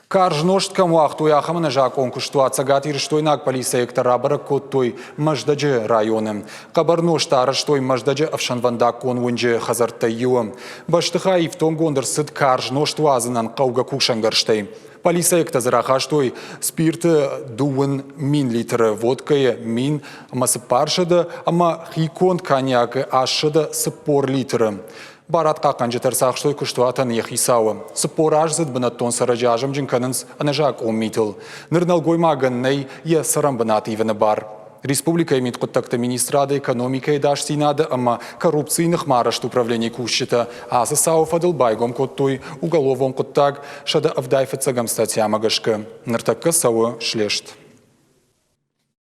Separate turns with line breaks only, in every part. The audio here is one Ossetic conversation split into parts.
Карз нозт кӕм уагътой, ахӕм ӕнӕзакъон куыстуат цӕгатирыстойнаг полицейӕгтӕ рабӕрӕг кодтой Мӕздӕджы районы. Хъӕбӕр нозт арӕзтой Мӕздӕджы ӕфсӕнвӕндаггон уынджы хӕдзӕрттӕй иуы. Бӕстыхай ифтонггонд ӕрцыд карз нозт уадзынӕн хъӕугӕ кусӕнгӕрзтӕй. Полицейӕгтӕ дзы рахастой спирты 2000 литры, водкӕйы 1400 ӕмӕ хиконд коньякы 840 литры. Барадхъахъхъӕнджытӕ ӕрцахстой куыстуатӕн йӕ хицауы. 40 аздзыд бынӕттон цӕрӕджы азымджын кӕнынц ӕнӕзакъон митыл. Ныр нӕлгоймагӕн нӕй йӕ цӕрӕнбынат ивыны бар. Республикӕйы мидхъуыддӕгты министрады экономикӕйы ӕдасдзинады ӕмӕ коррупцийы ныхмӕ арӕзт управленийы кусджытӕ ацы цауы фӕдыл байгом кодтой уголовон хъуыддаг 175-ӕм статьямӕ гӕсгӕ. Ныртӕккӕ цӕуы слест.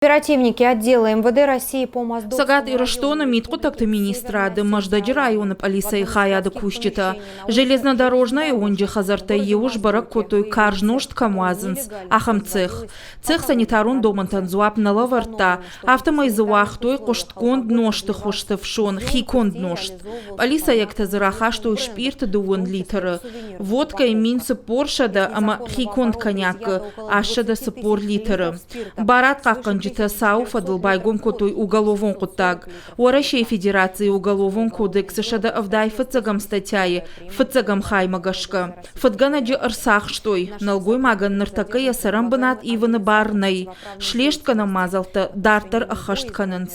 Оперативники отдела МВД России по Моздокскому
Цӕгат Ирыстоны мидхъуыддӕгты министрады Мӕздӕджы районы пъӕлицӕйы хайады кусджытӕ Железнодорожнойы уынджы хӕдзӕрттӕй иуы сбӕрӕг кодтой карз нозт кӕм уадзынц, ахӕм цех. Цех санитарон домӕнтӕн дзуапп нӕ лӕвӕрдта, афтӕмӕй дзы уагътой хъуыстгонд нозты хуызты фсон хиконд нозт. Пъӕлицӕйӕгтӕ дзы рахастой спъирты дыууын литры, водкӕйы 1400 ӕмӕ хиконд коньякы 840 литры. Барадхъахъхъӕнджытӕ цауы фӕдыл байгом кодтой уголовон хъуыддаг. Уӕрӕсейы Федерацийы Уголовон кодексы 175-ӕм статьяйы фыццӕгӕм хаймӕ гӕсгӕ. Фыдгӕнӕджы ӕрцахстой. Нӕлгоймагӕн ныртӕккӕ йӕ цӕрӕнбынат ивыны бар нӕй. Слестгӕнӕн мадзӕлттӕ дарддӕр ӕххӕст кӕнынц.